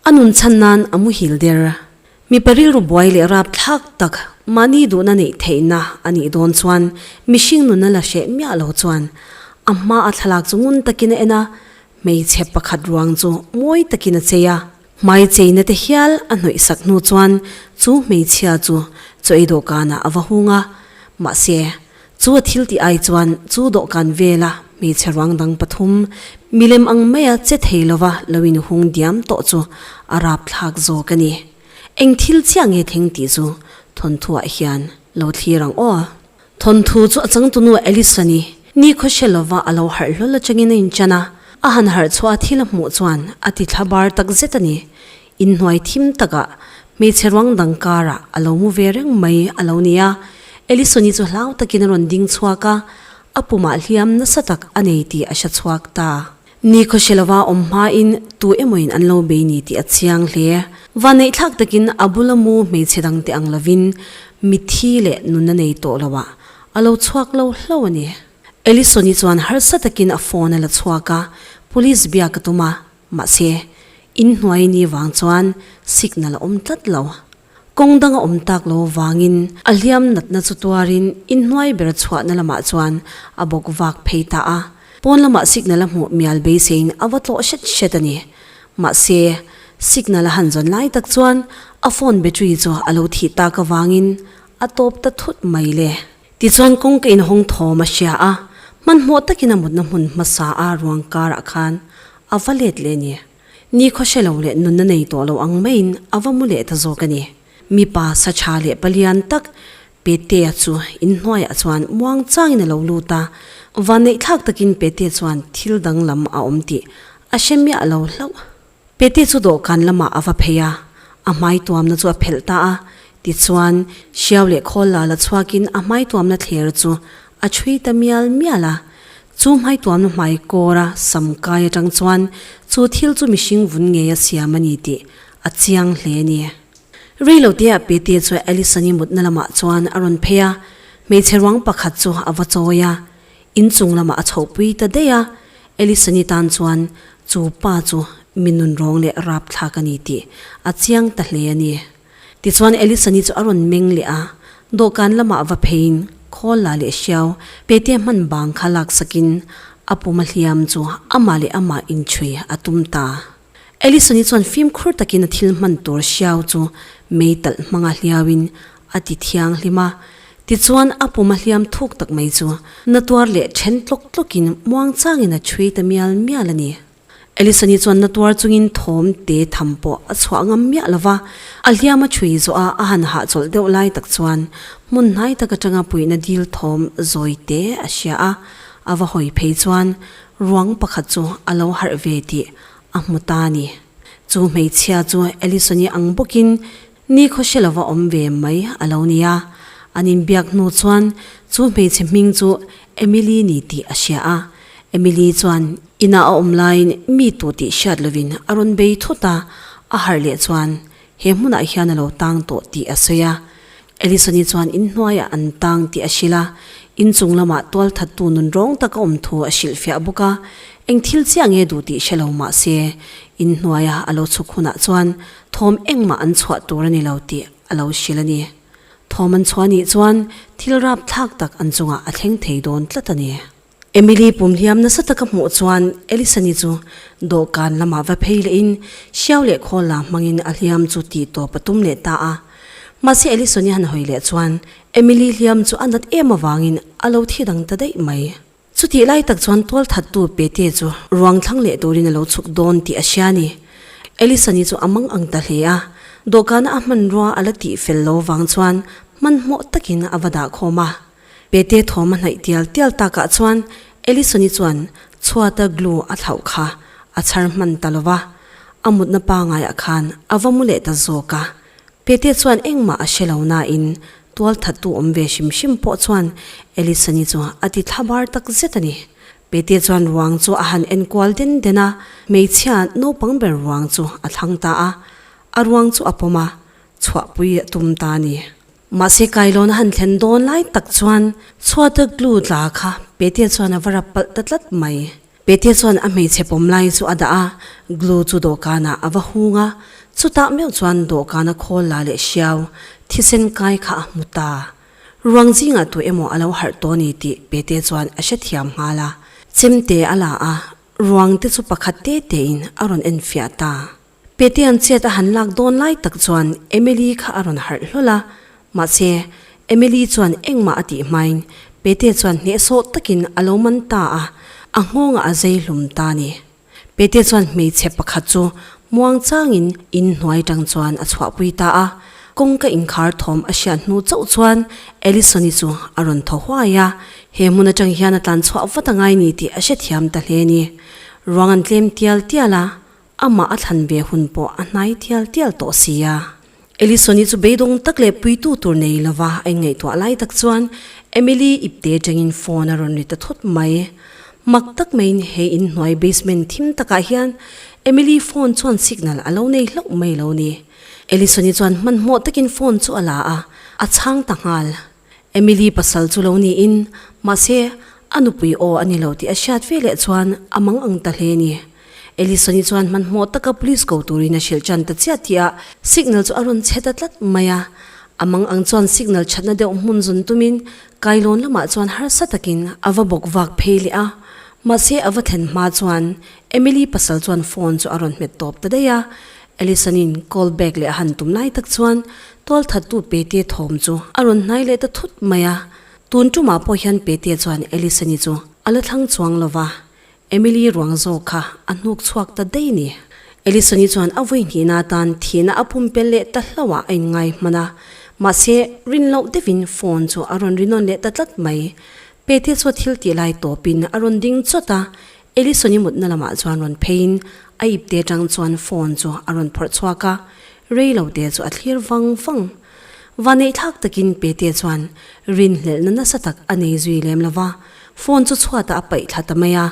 A nun chhan nan a muhil der. Mipa rilru buai leh rapthlak tak mahni duhna neih theihna a nih dawn chuan mihring nuna la hreh miah lo chuan a hma a thlalak chu ngun takin a en a, hmeichhe pakhat ruang chu mawi takin a chei a. Hmai cheina te hial a hnawih sak hnu chuan chu hmeichhia chu chaw ei dawhkanah a va hung a, mahse Chu a thil tih ai chuan chu dawhkan vela hmeichhe ruang dang pathum milem ang maia che thei lova lo inhung diam tawh chu a rapthlak zawk a ni. Eng thil chiah nge thleng tih chu thawnthuah hian lo thlir ang aw. Thawnthu chu a changtunu Alison-i ni khawhre lova a lo harh hlawl atangin a inchan a, a han harh chhuah a thil a hmuh chuan a ti thla bar tak zet a ni. Inhnuai thim takah hmeichhe ruang dang karah a lo mu ve reng mai a lo ni a, Elisoni chu hlau takin a rawn ding chhuak a, a pumah hliam nasa tak a nei tih a hre chhuak ta. Ni khawhre lova awm hmain tu emawin an lo bei ni tih a chiang hle. Vanneihthlak takin a bula mu hmeichhe dangte ang lovin mitthi leh nunna nei tawh loah a lo chhuak lo hlo a ni. Elisoni chuan harsa takin a phone a la chhuak a, police biak a tum a, Mahse, in hnuai ni vang chuan signal a awm tlat lo. Kawng dang a awm tak lo vangin a hliam natna chu tuarin in hnuai ber chhuahna lamah chuan a bawk vak phei ta a. Pawn lamah signal a hmuh mial beiseiin a va tlawh hret hret a ni. Mahse, signal a han zawn lai tak chuan a phone battery chu a lo thih tak avangin a tawp ta thut mai le. Tichuan kawngka inhawng thawm a hria a, hmanhmawh takin a mutna hmun hmasa a ruang karah khan a va let leh a ni. Ni khaw hre lo leh nunna nei tawh lo ang maiin a va mu leh ta zawk a ni. Mipa sa tha leh palian tak Petea chu inhnuaiah chuan muang changin a lo lut a, vanneihthlak takin Petea chuan thil danglam a awm tih a hre miah lo hlauh. Pete chu dawhkan lamah a va phei a, a hmai tuamna chu a phelh ta a. Tichuan, hriau leh khawl la la chhuakin a hmai tuamna thler chu a chhui ta mial mial a. Chu hmai tuamna hmai kawra sam kai atang chuan chu thil chu mihring vun ngei a siam a ni tih a chiang hle a ni. Rei lo te ah Pete chu Alison-i mutna lamah chuan a rawn phei a, hmeichhe ruang pakhat chu a va chawi a. Inchung lamah a chhohpui ta daih a, Elisani tan chuan chu pa chu mi nunrawng leh rapthlak a ni tih a chiang ta hle a ni. Tichuan Elisani chu a rawn meng leh a, dawhkan lamah va pheiin khawl la leh hriau Pete hman bang kha laksakin a puma hliam chu amah leh amah inchhui a tum ta. Elisani chuan fimkhur takin a thil hman tur hriau chu mei talh hmanga hliauin a ti thianghlim a. Tichuan a pum a hliam thuk tak mai chu na tuar leh then tlawk tlawkin muang changin a chhui ta mial mial a ni. Elisani chuan na tuar chungin thawm te tham pawh a chhuah ngam miah lo va, a hliam a chhui zawh a a han hahchawlh deuh lai tak chuan hmun hnai tak atanga puihna dil thawm zawi te a hria a, a va hawi phei chuan ruang pakhat chu a lo harh ve tih a hmu ta a ni. Chu hmeichhia chu Elisoni ang bawkin Ni khaw hre lova awm ve mai a lo ni a, an inbiak hnu chuan chu hmeichhe hming chu Emily ni tih a hria a. Emily chuan inah a awm laiin mi tu tih hriat lovin a rawn bei thut a, a harh leh chuan he hmunah hian a lo tang tawh tih a sawi a. Elisoni chuan inhnuaiah an tang tih a hrilh a, inchung lamah tualthattu nunrawng taka awm thu a hrilhfiah bawk a, eng thil chiah nge duh tih hre lo mah se inhnuaia a lo chhuk hunah chuan Thawm engmah an chhuah tur a ni lo tih a lo hrilh a ni. Thawm an chhuah nih chuan thil rapthlak tak an chungah a thleng thei dawn tlat a ni. Emily pum hliam nasa taka hmuh chuan Elisani chu dawhkan lamah va phei lehin hriau leh khawl la hmangin a hliam chu tih tawp a tum leh ta a. Mahse Elisani han hawi leh chuan Emily hliam chu a nat em avangin a lo thi dang ta daih mai. Chutih lai tak chuan tualthattu Pete chu ruang thlang leh turin a lo chhuk dawn tih a hria a ni. Elisani chu a mang ang ta hle a, dawhkana a hmanrua a la tih fel lo vang chuan hmanhmawh takin a va dah khawm a. Pete thawm a hnaih tial tial takah chuan Elisani chuan chhuata glue a thlauh kha a chhar hman ta lo va, a mutna pangaiah khan a va mu leh ta zawk a. Pete chuan engmah a hre lo nain Tualthattu awm ve hrim hrim pawh chuan Elisani chu a ti thlabar tak zet a ni. Pete chuan ruang chu a han enkual den den a, hmeichhia naupang ber ruang chu a thlang ta a, a ruang chu a pawm a, chhuahpui a tum ta a ni. Mahse kailawn a han thlen dawn lai tak chuan chhuata glue tla kha Pete chuan a va rap palh ta tlat mai. Pete chuan a hmeichhe pawm lai chu a dah a, glue chu dawhkanah a va hung a, chutah meuh chuan dawhkana khawl la leh hriau thisen kai kha a hmu ta. Ruang zingah tu emaw a lo harh tawh ni tih Pete chuan a hrethiam nghal a, chemte a la a, ruang te chu pakhat te tein a rawn enfiah ta. Petea'n chet a han lak dawn lai tak chuan Emily kha a rawn harh hlawl a, mahse Emily chuan engmah a tih hmain Pete chuan hnehsawh takin a lo man ta a, a nghawngah a zei hlum ta a ni. Pete chuan hmeichhe pakhat chu muang changin in hnuai tang chuan a chhuahpui ta a, kawngka inkhar thawm a hriat hnu chauh chuan Alison-i chu a rawn thaw huai a, he hmun atang hian a tlan chhuah vat a ngai ni tih a hrethiam ta hle a ni. Ruang an tlem tial tial a, Amah a thlan ve hun pawh a hnai tial tial tawh si a. Elison-i chu beidawng tak leh puitu tur nei lova a inngaihtuah lai tak chuan Emily ipte atangin phone a rawn ri ta thut mai. Mak tak maiin he inhnuai basement thim takah hian Emily phone chuan signal a lo nei hlauh mai lo ni. Elison-i chuan hmanhmawh takin phone chu a la a, a chhang ta nghal. Emily pasal chu lo niin, mahse a nupui aw a ni lo tih a hriat ve leh chuan a mang ang ta hle ni. Ellison-i chuan hmanhmawh taka police ko turin a hrilh tan ta chiah tih ah signal chu a rawn chhe ta tlat mai a. A mang ang chuan signal thatna deuh hmun zun tumin kailawn lamah chuan harsa takin a va bawk vak phei leh a. Mahse a va thlen hma chuan Emily pasal chuan phone chu a rawn hmet tawp ta daih a. Ellison-in call back leh a han tum lai tak chuan tualthattu Pete thawm chu a rawn hnai leh ta thut mai a. Tun tumah pawh hian Pete chuan Ellison-i chu a la thlang chuang lo va. Emily ruang zawk kha a hnuk chhuak ta daih ni. Ellison-i chuan a vawi hnihna atan thihna a pumpel leh ta hlauh ah a inngai hman a. Mahse, rin loh deuhin phone chu a rawn rinawn leh ta tlat mai. Pete chu thil tih lai tawpin a rawn ding chawt a, Ellison-i mutna lamah chuan rawn pheiin a ipte atang chuan phone chu a rawn phawrh chhuak a, rei lo te chu a thlir vang vang. Vaneihthlak takin Pete chuan rinhlelhna nasa tak a nei zui lem lo va, phone chu chhuatah a paih thla ta mai a,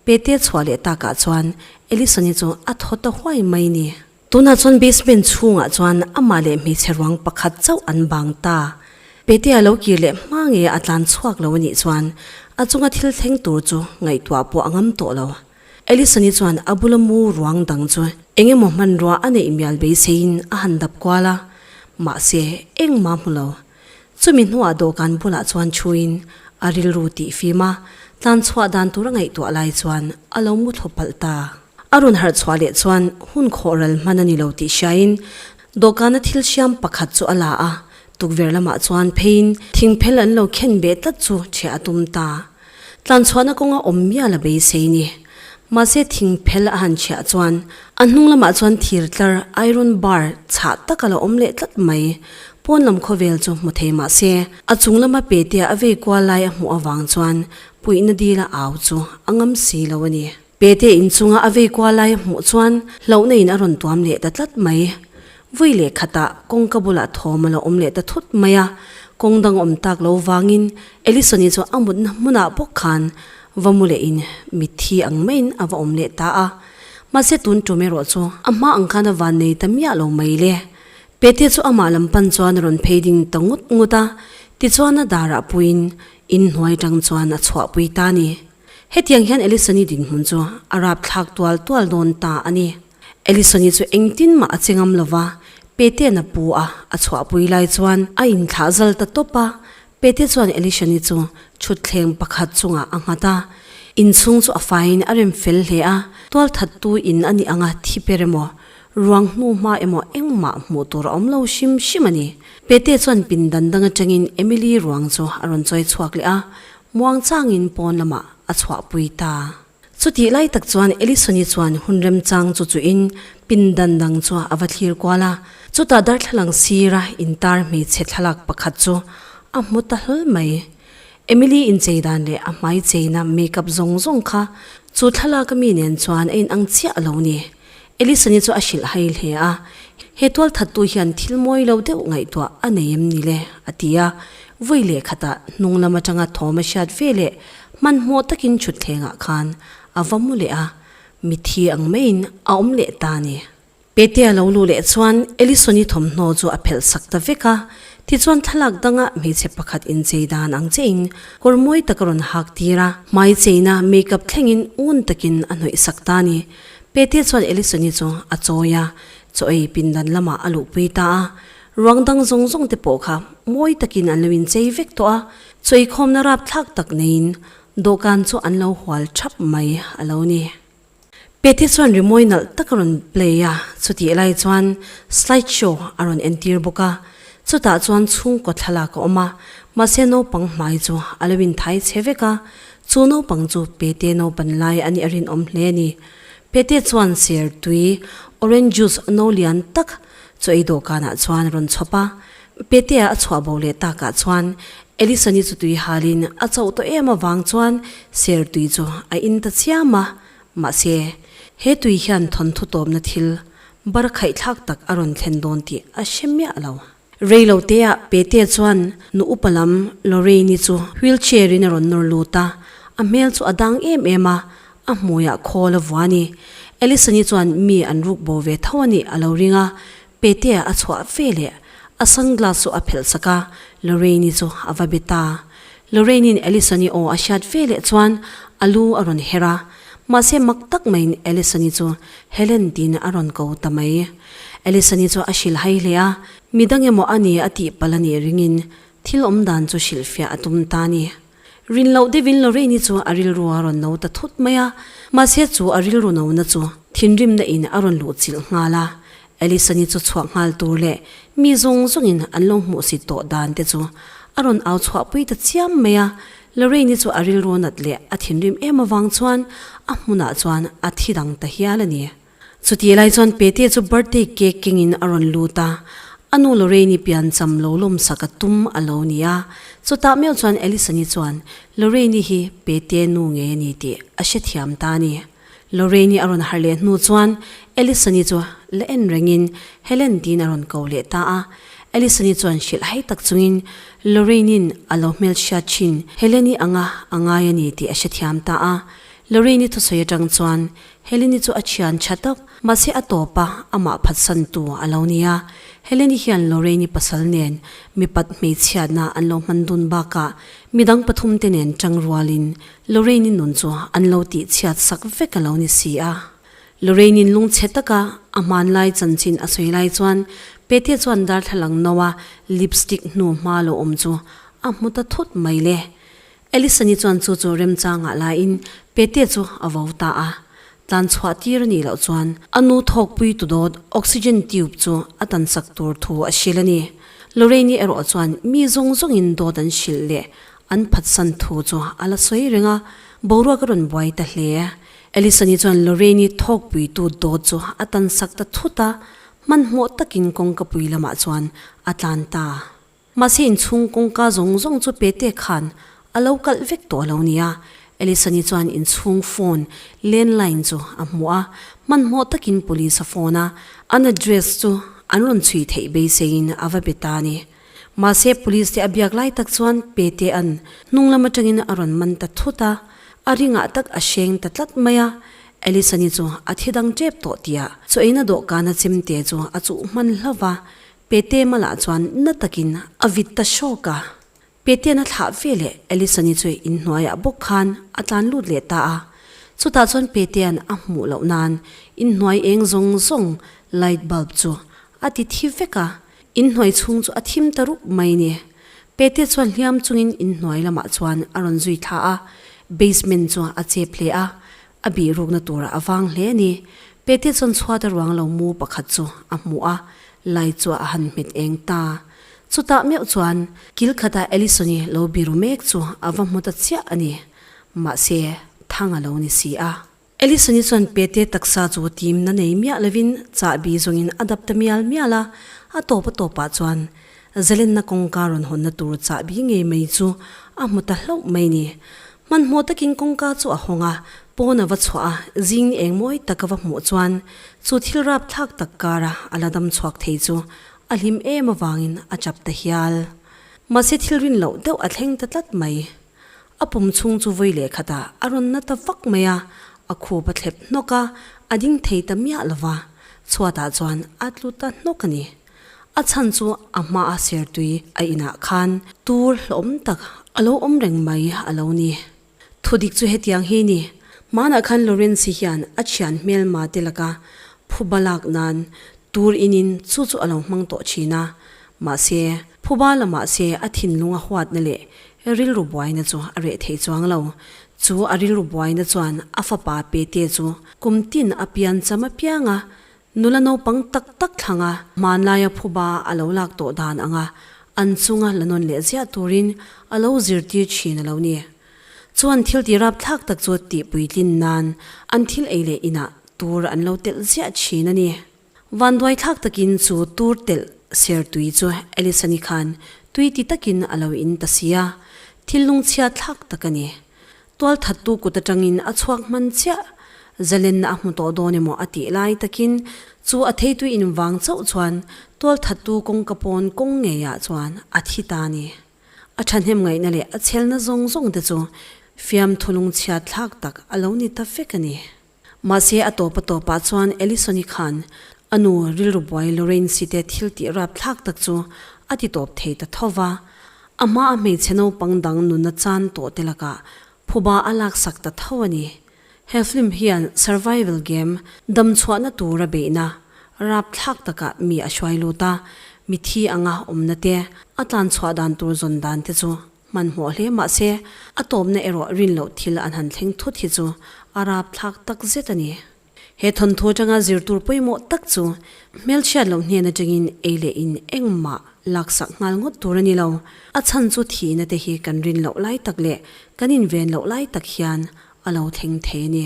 Pete chhuah leh takah chuan Ellison-i chu a thaw ta huai mai ni. Tunah chuan basement chhungah chuan amah leh hmeichhe ruang pakhat chauh an bang ta. Pete a lo kir leh hma nge a tlan chhuak lo a nih chuan a chunga thil thleng tur chu ngaihtuah pawh a ngam tawh lo. Ellison-i chuan a bula mu ruang dang chu eng emaw hmanrua a neih mial beiseiin a han dap kual a, mahse engmah hmu lo. Chumi hnuah dawhkan bulah chuan thuin a rilru tih fim a, tlan chhuah dan tur a ngaihtuah lai chuan a lo mu thlawp palh ta. A rawn harh chhuah leh chuan hun khawh ral hman a ni lo tih hriain dawhkana thil hriam pakhat chu a la a, tukverh lamah chuan pheiin thingphel an lo khen beh tlat chu ṭhiah a tum ta. Tlanchhuahna kawnga awm mial a beisei ni. Mahse thingphel a han chhiah chuan a hnung lamah chuan thir tlar iron bar chhah tak a la awm leh tlat mai. Pawn lam khawvel chu hmu thei mahse a chung lama Petea a vei kual lai a hmuh avang chuan puihna dila au chu a ngam si lo a ni. Pete inchunga a vei kual lai a hmuh chuan hlauhna in a rawn tuam leh ta tlat mai. Vui leh khatah kawngka bulah thawm a lo awm leh ta thut mai a, kawng dang awm tak lo vangin Ellison-i chu a mutna hmunah bawk khan va mu lehin mitthi ang maiin a va awm leh ta a. Mahse tun tum erawh chu a hma ang khan a van nei ta miah lo mai le. Pete chu amah lam pan chuan a rawn phei ding ta ngut ngut a, tichuan a darah puiin inhnuai tang chuan a chhuahpui ta a ni. Hetiang hian Ellison-i dinhmun chu a rapthlak tual tual dawn ta a ni. Ellison-i chu engtin mah a che ngam lo va, Pete'n a pu a, a chhuahpui lai chuan a inthlah zal ta tawp a. Pete chuan Ellison-i chu thutthleng pakhat chungah a nghat a, inchhung chu a faiin a rem fel hle a, tualthattu in a nih anga thi per emaw, ruang hnu hma emaw engmah hmuh tur a awm lo hrim hrim a ni. Pete chuan pindan dang atangin Emily ruang chu a rawn chawi chhuak leh a, Muang changin pawn lamah a chhuahpui ta. Chutih lai tak chuan Ellison-i chuan hun remchang chu chuhin pindan dang chu a va thlir kual a. Chutah darthlalang sira intar hmeichhe thlalak pakhat chu a hmu ta hlawl mai. Emily inchei dan leh a hmai cheina makeup zawng zawng kha chu thlalak ami nen chuan a inang chiah lo ni. Ellison-i chu a hrilh hai hle a, He tualthattu hian thil mawi lo deuh ngaihtuah a nei em ni le? a ti a. Vawi leh khatah hnung lam atanga thawm a hriat ve leh hmanhmawh takin thutthlengah khan a va mu leh a, mitthi ang maiin a awm leh ta a ni. Petea lo luh leh chuan Ellison-i thawmhnaw chu a phelh sak ta vek a, tichuan thlalak danga hmeichhe pakhat inchei dan ang chiahin kawr mawi tak a rawn hak tir a, hmai cheina makeup thlengin ngun takin a hnawih sak ta a ni. Petea chuan Ellison-i chu a chawi a, chaw ei pindan lamah a luhpui ta a, ruang dang zawng zawng te pawh kha mawi takin an lo inchei vek tawh a, chaw eikhawmna rapthlak tak neiin dawhkan chu an lo hual thap mai a lo ni. Pete chuan rimawi nalh tak a rawn play a, chutih lai chuan slide show a rawn entir bawk a. Chutah chuan chhungkaw thlalak a awm a, mahse naupang hmai chu a lo inthai chhe vek a, chu naupang chu Pete naupan lai a nih a rinawm hle a ni. Pete chuan ser tui, orange juice no lian tak chu ei dawhkanah chuan a rawn chhawp a. Pete-a a chhuah bo leh takah chuan Elison-i chu tui halin a chauh tawh em avang chuan ser tui chu a in ta chiam a. Mahse, he tui hian thawnthu tawpna thil bar khaihthlak tak a rawn thlen dawn tih a hre miah lo. Rei lo teah Pete chuan nu upa lam Lorraine-i chu wheelchair-in a rawn nawr lut a, a hmel chu a dang em em a, a hmuiah khawl a vua a ni. Alison-i chuan mi an ruk bo ve tho a nih a lo ring a, Pete-a a chhuah ve leh a sunglass chu a phelh sak a, Lorraine-i chu a va be ta. Lorraine-in Alison-i aw a hriat ve leh chuan a lu a rawn her a, mahse mak tak maiin Alison-i chu Helen tiin a rawn ko ta mai. Alison-i chu a hrilh hai hle a, midang emaw a ni a tih palh a nih ringin thil awm dan chu hrilhfiah a tum ta a ni. Rin loh deuhin Lorraine-i chu a rilru a rawn no ta thut mai a, mahse chu a rilru nona chu thinrimna in a rawn luh chilh nghal a. Alison-i chu chhuak nghal tur leh mi zawng zawngin an lo hmuhsit tawh dan te chu a rawn au chhuahpui ta chiam mai a. Lorraine-i chu a rilru nat leh a thinrim em avang chuan a hmunah chuan a thi dang ta hial a ni. Chutih lai chuan Pete chu birthday cake kengin a rawn lut a, a nu Lorraine-i piancham lo lawmsak a tum a lo ni a. Chutah meuh chuan Alison-i chuan Lorraine-i hi Pete nu ngei a ni tih a hrethiam ta a ni. Lorraine-i a rawn harh leh hnu chuan Alison-i chu la en rengin Helen tiin a rawn ko leh ta a. Alison-i chuan hrilh hai tak chungin Lorraine-i'n a lo hmelhriat thin Helen-i anga a ngai a ni tih a hrethiam ta a. Lorraine-i thusawi atang chuan Helene-i chu a thian tha tak, mahse a tawp a, amah phatsantu a lo ni a. Helene-i hian Lorraine-i pasal nen mipat hmeichhiatna an lo hman dun bakah midang pathumte nen tang rualin Lorraine-i nun chu an lo tihchhiat sak vek a lo ni si a. Lorraine-i'n lungchhe taka a hmanlai chanchin a sawi lai chuan Pete chuan darthlalang noa lipstick hnu hma lo awm chu a hmu ta thut mai le. Alison-i chuan chu chu remchangah laiin Pete chu a vo ta a, tlan chhuah tir a nih loh chuan a nu thawkpui tu dawt oxygen tube chu a tan sak tur thu a hrilh a ni. Lorraine-i erawh chuan mi zawng zawngin dawt an hrilh leh an phatsan thu chu a la sawi reng a, boruak a rawn buai ta hle. Alison-i chuan Lorraine-i thawkpui tu dawt chu a tan sak ta thut a, hmanhmawh takin kawngkapui lamah chuan a tlan ta. Mahse inchhung kawngka zawng zawng chu Pete khan a lo kalh vek tawh lo nia. Alison-i chuan inchhung phone landline chu a hmu a, hmanhmawh takin police a phone a, an address chu an rawn chhui theih beiseiin a va be ta a ni. Mahse police te a biak lai tak chuan Pete-a'n hnung lam atangin a rawn man ta thut a, a ringah tak a hreng ta tlat mai a, Alison-i chu a thi dang tep tawh tihah chaw eina dawhkana chemte chu a chuh hman hlauh va, Pete malah chuan na takin a vit ta hrawk a. Petean a thlah ve leh Alison-i chu inhnuaiah bawk khan a tlan lut leh ta a. Chutah chuan Petean a hmuh loh nan inhnuai eng zawng zawng light bulb chu a ti thi vek a. Inhnuai chhung chu a thim ta rup mai ni. Pete chuan hliam chungin inhnuai lamah chuan a rawn zui thla a. Basement chu a chep hle a. A bih rukna turah a vang hle a ni. Pete chuan chhuat a ruang lo mu pakhat chu a hmu a, lai chu a han hmet eng ta. Chutah meuh chuan kil khatah Alison-i lo biru mek chu a va hmu ta chiah a ni. Mahse, thang a lo ni si a. Alison-i chuan Pete taksa chu timna nei miah lovin chahbi zawngin a dap ta mial mial a, a tawp a tawpah chuan Zalenna kawngka rawn hawnna tur chahbi ngei mai chu a hmu ta hlauh mai ni. Hmanhmawh takin kawngka chu a hawng a, pawn a va chhuah a, zing ni eng mawi tak a va hmuh chuan chu thil rapthlak tak kara a la dam chhuak thei chu a hlim em avangin a chap ta hial. Mahse thil rin loh deuh a thleng ta tlat mai. A pum chhung chu vawi leh khatah a rawn na ta vak mai a, a khup a thlep hnawk a, a ding thei ta miah lo va. Chhuatah chuan a tlu ta hnawk a ni. A chhan chu a hmaa sertui a inah khan tur hlawm tak a lo awm reng mai a lo ni. Thudik chu hetiang hi ni. Hmanah khan Lawrence hian a thian hmelma te laka phuba lak nan tur inin chu chu a lo hmang tawh thin a. Mahse, phuba la mahse a thinlung a huatna leh rilru buaina chu a reh thei chuang lo. Chu a rilru buaina chuan a fapa Pete chu kum tin a pian cham apiang a, Nula naupang tak tak thlanga hmanlaia phuba a lo lak tawh dan anga an chunga la nawn leh ziah turin a lo zirtir thin a lo ni. Chuan thil ti rapthlak tak chu tih puitlin nan an thil ei leh inah tur an lo telh ziah thin a ni. Vanduaithlak takin chu tur telh ser tui chu Alison-i khan tui ti takin a lo in ta si a, thil lungchhiat thlak tak a ni. Tualthattu kut atangin a chhuak hman chiah. Zalenna a hmu tawh dawn emaw a tih lai takin chu a theitui in vang chauh chuan tualthattu kawngka pawn kawng ngeiah chuan a thi ta a ni. A thahnem ngaihna leh a chhelna zawng zawng te chu fiamthu lungchhiat thlak tak a lo ni ta vek a ni. Mahse a tawp a tawpah chuan Alison-i khan a nu rilru buai Lorraine-si te thil tih rap thlak tak chu a ti tawp thei ta tho va. A hma a hmeichhe naupang dang nunna chan tawh te lakah phuba a laksak ta tho a ni. He film hian survival game dam chhuahna tura beihna rap thlak takah mi a hruai lut a, mithi anga awmna te, a tlan chhuah dan tur zawn dan te chu Hmanhmawh hle mah se, a tawpna erawh rin loh thil an han thleng thut hi chu a rapthlak tak zet a ni. He thawnthu atanga zir tur pawimawh tak chu hmelchhiat loh hnen atangin ei leh in engmah laksak nghal ngawt tur a ni lo. A chhan chu thihna te hi kan rin loh lai tak leh kan inven loh lai tak hian a lo thleng thei a ni.